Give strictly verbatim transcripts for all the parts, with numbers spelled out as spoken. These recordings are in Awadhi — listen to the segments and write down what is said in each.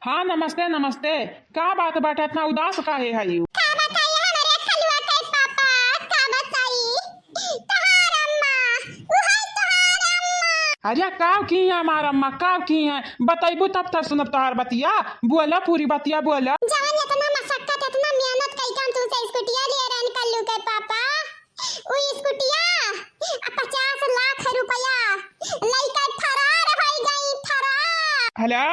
हाँ, नमस्ते, नमस्ते। का बात बाटे, इतना उदास काहे हयू? का बताई हमरे कलुआ के पापा, का बताई? तोहार अम्मा, उहै तोहार अम्मा। अरे, काव किहीं हमार अम्मा, काव किहीं? बतइबू तब त सुनब तोहार बतिया। बोला, पूरी बतिया बोला। जवन इतना मशक्कत, इतना मेहनत कइ के हम तुमसे स्कूटिया लिए रहन कल्लू के पापा, उ स्कूटिया आ पचास लाख रुपया लइके फरार होइ गई, फरार। हेलो,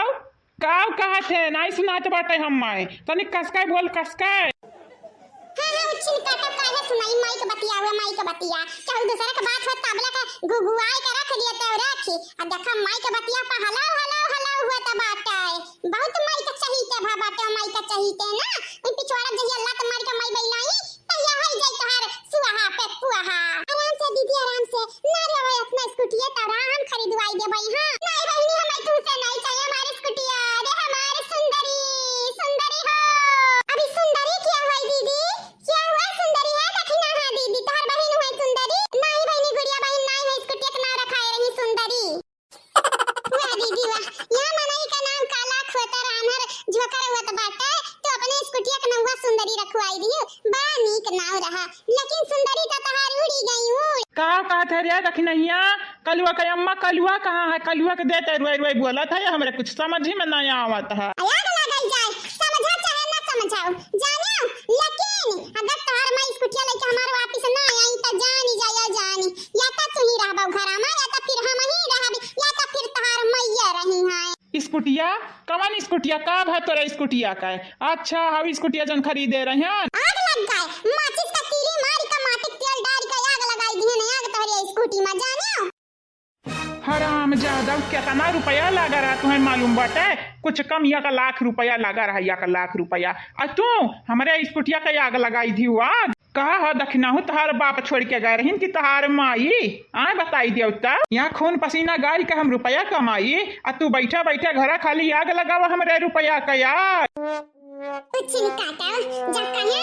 काव कहत है? नाहीं सुनात बाटे हम्मे। तनी कसके बोल, कसके। हाँ, हाँ, उछिन काटब काहे सुनाई, माई के बतिया हुआ, माई के बतिया। केहू दूसरे के बात होत, तबला के घुघुआई के रख दिया, तब रखी। आ देखा, माई के बतिया पर हलाओ, हलाओ, हलाओ हुआ त बाटे। बहुत माई के चहीते भा बाटे, माई के चहीते ना। ई पिछवाड़ा जहिया लात मार के माई बइलाई, तहिया होइ जाई तोहार सुआहा पे पुआहा। आराम से दीदी, आराम से। ना रे भाई, अपना स्कूटिया तोरा हम खरीदवाई देबई, हाँ। नहीं बहिनी, हमें तुमसे नहीं चाहिए हमारी स्कूटिया। अरे हमारी सुंदरी, सुंदरी हो। अभी सुंदरी क्या हुआ दीदी? क्या हुआ सुंदरी है? देखी ना, हाँ दीदी, तोहर बहिन हुआ सुंदरी। नहीं बहिनी, गुड़िया बहिन नहीं है, स्कूटिया के नाम रखाए रही सुंदरी। वाह दीदी वाह, यहाँ मनई का नाम काला खोतर आन्हर झोकर होत बाटे, तो अपने स्कूटिया के नौवा सुंदरी रखवाई दियो। बा नीक नाव रहा, लेकिन सुंदरी तो तहार उड़ी गई उड़। का कहत है रे दखिनहिया? कलुआ के अम्मा, कलुआ कहाँ है? कलुआ के देते रुआई रुआई बोलत है, हमरे कुछ समझ ही में नहीं आवत है। आग लगाई जाए, समझा चाहे ना समझाओ, जानियो, लेकिन अगर तोहार माई स्कूटिया लेके हमारे वापिस ना आई तो जानी जाया जानी, या तो तू ही रहबा घरा में, या तो फिर हम ही रहबी, या तो फिर तोहार मैया रही हैं। स्कूटिया? कवन स्कूटिया? का भा तोरा स्कूटिया का है? अच्छा, हम स्कूटिया जन खरीदे रहे हैं। आग लग गए, माचिस का तीली मार के माटी के तेल डाल के आग लगाई दिए ने, आग तोहरे स्कूटी में, जानियो। हराम जादा, केतना रुपया लागा रहा तुहैं मालूम बाटे? कुछ कम एक लाख रुपया लागा रहा, एक लाख रुपया। आ तू हमरे स्कूटिया के आग लगाई दिहू आग। कहा ह दखिनहू तोहार बाप छोड़ के गए रहिन कि तोहार माई? आए बताई दियो त। यहाँ खून पसीना गारी के हम रुपया कमाई, आ तू बैठा बैठा घरा खाली आग लगावा हमरे रुपया के आग। उछिन काटा, जब कहे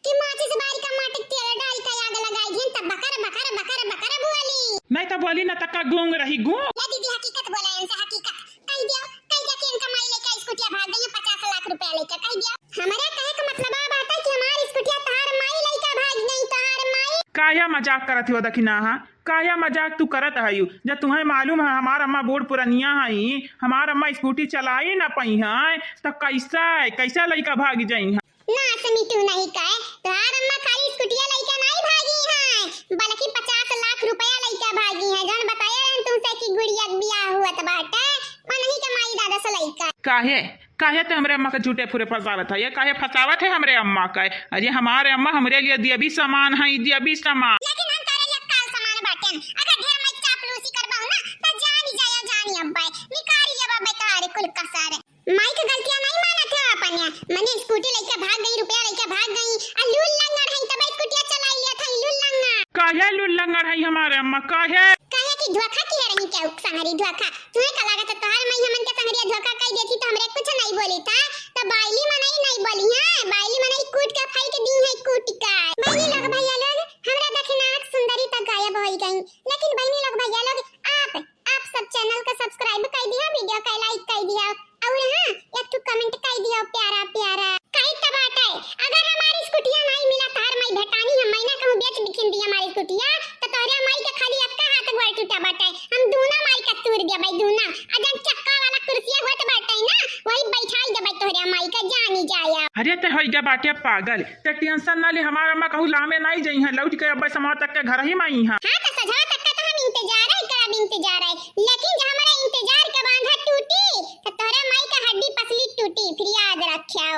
कि माचिस बारी का माटी तेल डाल के आग लगाई दिहन, तब बकर, बकर, बकर, बकर बोली। नहीं तो बोली ना, तक्का गूंग रही, गूंग। ले दीदी, हकीकत बोला इनसे, हकीकत। कह दियो, कह दियो कि इनका माई लेके स्कूटिया भाग गई है, पचास लाख रुपया लेके, कह दियो। हमारे कहे का मतलब आ बात है कि हमारी स्कूटिया तोहार माई लेके भाग गई, तोहार माई। काहे मजाक करत हो दखिनहा? काहे मजाक तू करत हयू? जब तुहैं मालूम है हमार अम्मा बूढ़ पुरनिया हई, हमार अम्मा स्कूटी चलाई ना पइहैं, त कैसा है, कैसा लइका भाग जइहैं? नास मिटू नहीं कहे, तोहार अम्मा खाली स्कूटिया लइका नहीं भागी हैं, बल्कि पचास लाख रुपया लइका भागी हैं। जौन बताए रहन तुमसे कि गुड़िया के बियाह हुअत बाटे, मनही के माई दादा से लइका। काहे? काहे ते हमरे अम्मा के झूठे फूरे फंसावत है? ये काहे फंसावत है हमरे अम्मा का? अरे हमारे अम्मा हमरे लिए देवी समान है, देवी समान। लेकिन हम तोरे लिए काल समान बाटेन। अगर ढेर मत चापलूसी करबहु ना, त जानी जाया जानी अब्बे। निकाली लेबा बे तोहारे कुल कसर। माई के गलतियां नहीं मानत है अपन। मने स्कूटी लेके भाग गई, रुपया लेके भाग गई। आ लूल लंगड़ है, तब स्कूटिया चलाई लिया था, लूल लंगड़। काहे लूल लंगड़ है हमारे अम्मा, काहे? काहे कि धोखा किहे रही क्या संगरी धोखा? तुहे का लागत है तोहार माई हमन के संगरिया धोखा कई देती तो हमरे कुछ नहीं बोली था? तो बाइली मनई नहीं बोली है, बाइली मनई कूट के फेंक दी है, कूट के। बहिनी लोग भैया लोग, हमरा दखिनहा सुंदरी तक गायब होई गई, लेकिन बहिनी लोग भैया लोग आप, आप सब channel का subscribe कर दिया, video का like कर दिया, और हाँ, एक ठो comment कर दिया प्यारा प्यारा। कही तो बात है, अगर हमारी स्कूटिया नहीं मिला तोहार माई भेटानी, हम महीना कहूँ बेच बिकिन दी हमारी स्कूटिया, तो तोहरे माई के खाली अक्का हाथ गोड़ टूटा बाटे, हम दूना माई का तूर दिया भाई, दूना। आ जन चक्का वाला कुर्सिया होत बाटे ना, वही बैठाई दे भाई तोहरे माई का, जानी जाया। अरे ते होई गया बाटे पागल, ते tension ना ले, हमार अम्मा कहूँ लामे नहीं जइहैं, लौट के अब्बे समा तक के घर ही में आई हैं। हाँ तो सजवा तक का तो हम इंतजार है, करब इंतजार है, लेकिन जब हमारा इंतजार के बांधा टूटी, तो तोहरे माई का हड्डी पसली टूटी, फिर याद रखियो।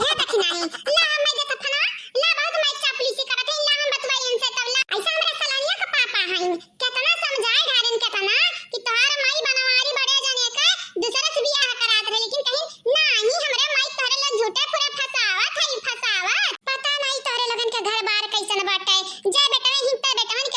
हे दखिनही, ला मैं दे सफना, ला बहुत मैं चापलूसी करत है, ला हम बतवाई इनसे तब ला। ऐसा हमरा सलानिया का पापा हैं, केतना समझाए ढारेन केतना, कि तोहार माई बनवारी बड़े जने के दूसरे से बियाह करात रहे, लेकिन कहीं नाही, हमरे माई तोहरे लोग झूठे फूरे फंसावत है, फंसावत। पता नहीं तोहरे लोगन के घर बार कैसन बाटे, जे बेटवे हिंते बेटवन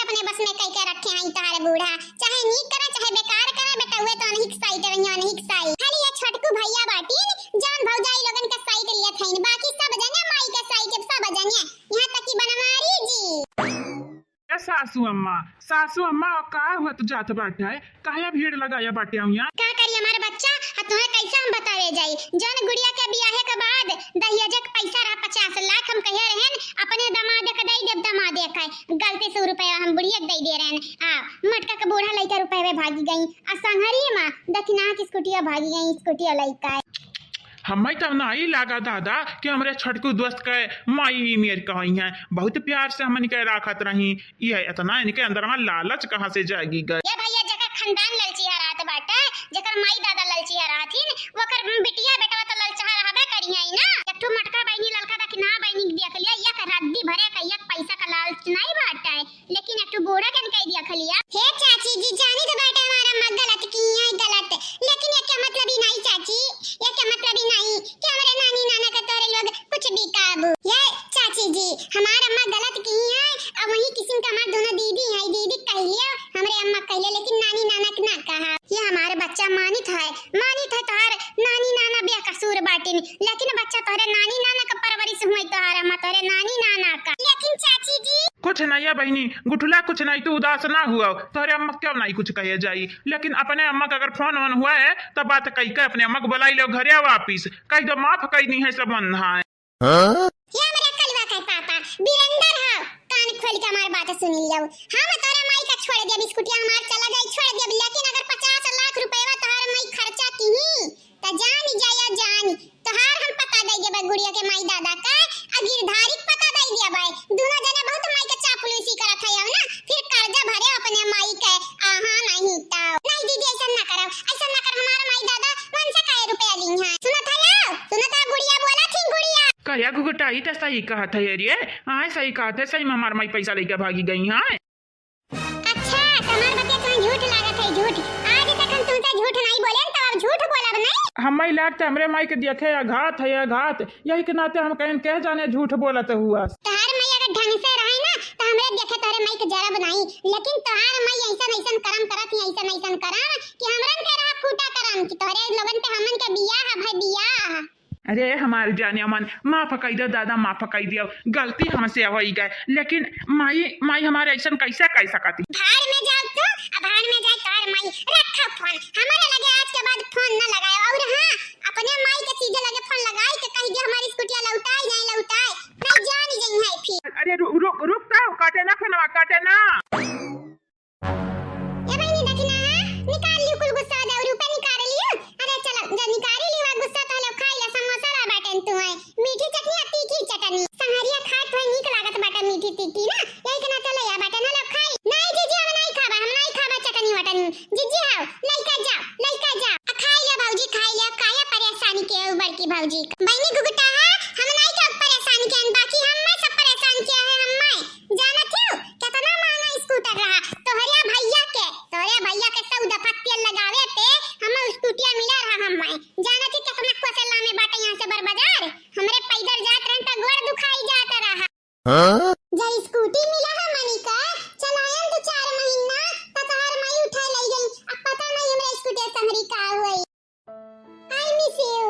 सासू अम्मा, सासू अम्मा, का हुआ तू जात बाटे? काहे भीड़ लगाया बाटे हुआ? का करी हमार बच्चा, आ तुहे कैसे हम बतावे जाई? जौन गुड़िया के बियाहे के बाद दहेज के पैसा रहा पचास लाख, हम कहे रहन अपने दमादे के दे देब, दमादे के। गलती से उ रुपया हम बुढ़िया के दे दे रहन। आ मटका के बूढ़ा लइका रुपया में भागी गई। आ संघरी माँ दखिना के स्कूटिया भागी गई, स्कूटिया लइका। हमें तब नाई लागा दादा कि हमरे छोटकू दोस्त के माई ई मेर कहई हैं। बहुत प्यार से हमन के राखत रही। ये इतना इनके अंदर में लालच कहाँ से जागी गए? ये भैया, जेकर खानदान ललचिया रहत बाटे, जेकर माई दादा ललचिया रहथिन, ओकर बिटिया बेटवा तो ललचहा रहबे करिहैं ना। एक ठो मटका बहिनी, ललका दखिना बहिनी के देख लिया, एक रद्दी भरे का एक पैसा का लालच नहीं बाटे, लेकिन एक ठो बूढ़ा के कह दिया खलिया। हे चाची जी, जानी तो बाटे हमार अम्मा गलत की है, गलत, लेकिन ये क्या मतलब ही नहीं चाची, ये क्या मतलब ही नहीं कि हमारे नानी नाना के तोरे लोग कुछ भी काबू। ये चाची जी, हमार अम्मा गलत की है, अब वही किस्म का हमार दोनों दीदी है, दीदी कह लियो, हमरे अम्मा कह लियो, लेकिन नानी नाना के ना कहा। ये हमारे बच्चा मानित है, मानित है तोहार नानी नाना बेकसूर बाटिन, लेकिन बच्चा तोहरे नानी नाना का परवरिश हुई, तोहार अम्मा तोहरे नानी नाना का। लेकिन चाची जी। कुछ नहीं है बहिनी, गुठुला कुछ नहीं, तू उदास ना हुआ, तोहरे अम्मा क्यों नहीं कुछ कहे जाई, लेकिन अपने अम्मा का अगर फोन वोन हुआ है, तब बात कही के अपने अम्मा को बुलाई लो घरे वापिस, कही दो माफ कही दी है सब मन है। हाँ? ये हमरे कलवा का पापा, बीरेंदर है, कान खोल के हमार बात सुन लियो। हम तोरे माई का छोड़ दिया, बिस्कुटिया हमार चला जाई, छोड़ दिया, लेकिन अगर पचास लाख रुपया तोहर माई खर्चा की, त जानी जाया जानी, तोहार हम पता दे देबे गुड़िया के माई दादा का, आ गिरधारी के पता दे देबे। दोनों जने बहुत माई के चापलूसी करत है ना, फिर कर्जा भरे अपने माई के। आहा, नहीं तो। नहीं दीदी, ऐसा ना करो, ऐसा ना कर, हमारा माई दादा मन से काहे रुपया ली है? सुनत है लो, सुनत है गुड़िया बोला थी गुड़िया। करिया घुघुटाई त सही कहत है रे, हाँ सही कहत है, सही में हमार माई पैसा लेके भागी गई है। अच्छा, त हमार बतिया तुम्हें झूठ लागत है, झूठ। आज तक हम तुमसे झूठ नहीं बोले, तब अब झूठ बोलब नहीं। हमें लागत है हमरे माई के देखे आघात है, आघात। यही के नाते हम कहेन, कह जाने झूठ बोलत हुआ। तोहार माई अगर ढंग से रहे ना, त हमरे देखे तोहरे माई के जरब नहीं। लेकिन तोहार माई ऐसन ऐसन करम करत ही, ऐसन ऐसन करम कि हमरन के रहा फूटा करम कि तोहरे लोगन के हमन के बियाह है भाई, बियाह। अरे हमार जाने मन, माफ कई दो दादा, माफ कई दियो, गलती हमसे होई गए, लेकिन माई, माई हमारे ऐसन कैसे कह सकती? भाड़ में जाओ तू, आ भाड़ में जाए तोहर माई। रखो फोन, हमारे लगे आज के बाद फोन न लगाओ। और हाँ, अपने माई के सीधे लगे फोन लगाई के कह दियो हमारी स्कूटिया लौटाई, नहीं लौटाई, नहीं जानी जई है फिर। अरे रु-, रुक, रुक तो, काटे ना फोनवा, काटे ना। ए बहिनी, देखी ना, हाँ? निकाल लियो कुल गुस्सा, दौरी पे निकाल लियो। अरे चल, जब निकाल लियो गुस्सा, तो लो खाई ला, समोसा ला बाटन तू है। मीठी चटनी आ तीखी चटनी। संहरिया खात हुए नीक लागत बाटे मीठी तीखी ना। यही के नाते ले आ बाटन, लो खाई। नहीं जीजी, हम नहीं खाबा, हम नहीं खाबा चटनी वटनी। जीजी हाव, लइका जा, लइका जा। आ खाई ले भौजी, खाई ले, काहे परेशानी के हो बड़की भौजी? बहिनी घुघुटा है, हम नहीं के परेशान के, बाकी हम में सब परेशान किया है, हम में। जानत हो, केतना महंगा स्कूटर रहा। तोहरे भैया के, तोहरे भैया के सौ दफा तेल लगावे पे हमें स्कूटिया मिला रहा हमें। जानत हो, केतना कोसला में बाटे यहाँ से बड़ बाजार। हमरे पैदल जात रहन त गोड़ दुखाई जात रहा। हाँ? जब स्कूटी मिला है मनी का, चलायन दो चार महीना, त तोहर माई उठाए ले गई। अब पता नहीं हमरे स्कूटिया संहरी का हुई। I miss you,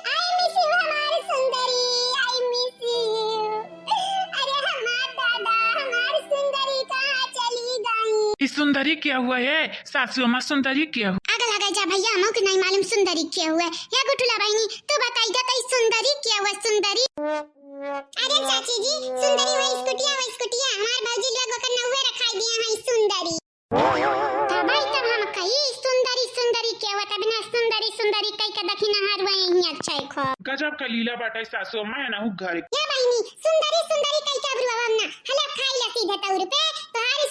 I miss you हमार सुंदरी, I miss you। अरे हमार दादा, हमार सुंदरी कहाँ चली गई? इस सुंदरी क्या हुआ है? सासू अम्मा सुंदरी क्या हुआ? आग लगा जा भैया, हमको नहीं मालूम सुंदरी क्या हुआ है। या गुठुला बहिनी, तू बताई जा तो इस सुंदरी क्या हुआ, सुंदरी? अरे चाची जी, सुंदरी वही स्कूटिया, वही स्कूटिया, हमार भौजी लोग ओकर नौवे रखाई दिया है सुंदरी। तब आई तब हम कही, "सुंदरी, सुंदरी के हुआ?" तब ना सुंदरी, सुंदरी कही के देखी ना हर वही ही अच्छा एक हो। गजब का लीला बाटे सासू, मैं ना हूँ घर। या बहिनी, सुंदरी, सुंदरी कही के अब रुआवा ना। हला खाई ला सीधे तौर पे, तोहार